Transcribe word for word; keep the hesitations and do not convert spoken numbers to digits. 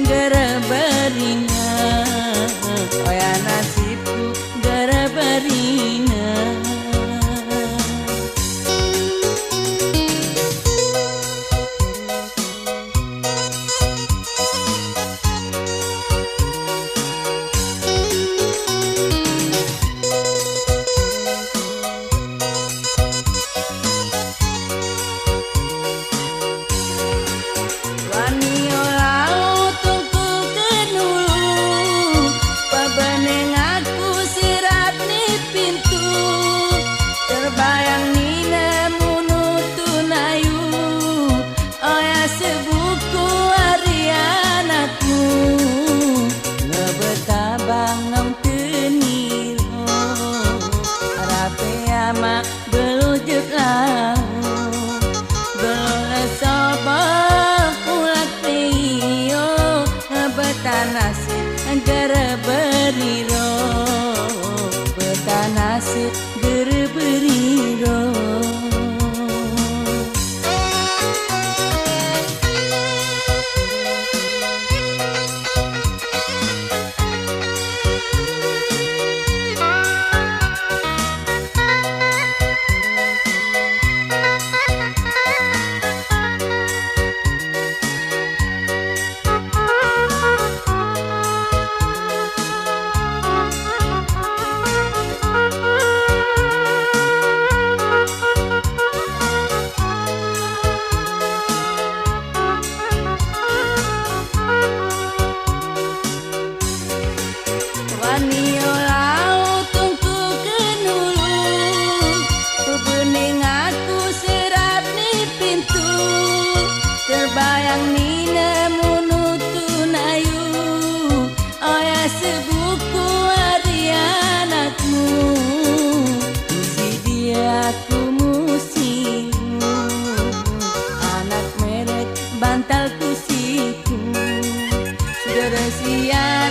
Geureubeurina, oh ya nasibku, geureubeurina. Wanyoe laôt teungku keuneulheueh, peubeuneueng aku sirab di pintoe. Teubayang nine meununtun ayue, oh ya seubuku ari anakmu. Neubeutabang ngon teunirot, rabe ama Beulujeuet lahu, beuleusoe boh ulat piôh, beutanaseb geureubeuriro, beutanaseb geureubeuriro. Wanyoe laôt teungku keuneulheueh, peubeuneueng aku sirab di pintoe. Teubayang nine meununtun ayue, oh ya seubuku ari anakmu. Sidie aku meusimu, anak meuret bantal kusiku. Syedara sia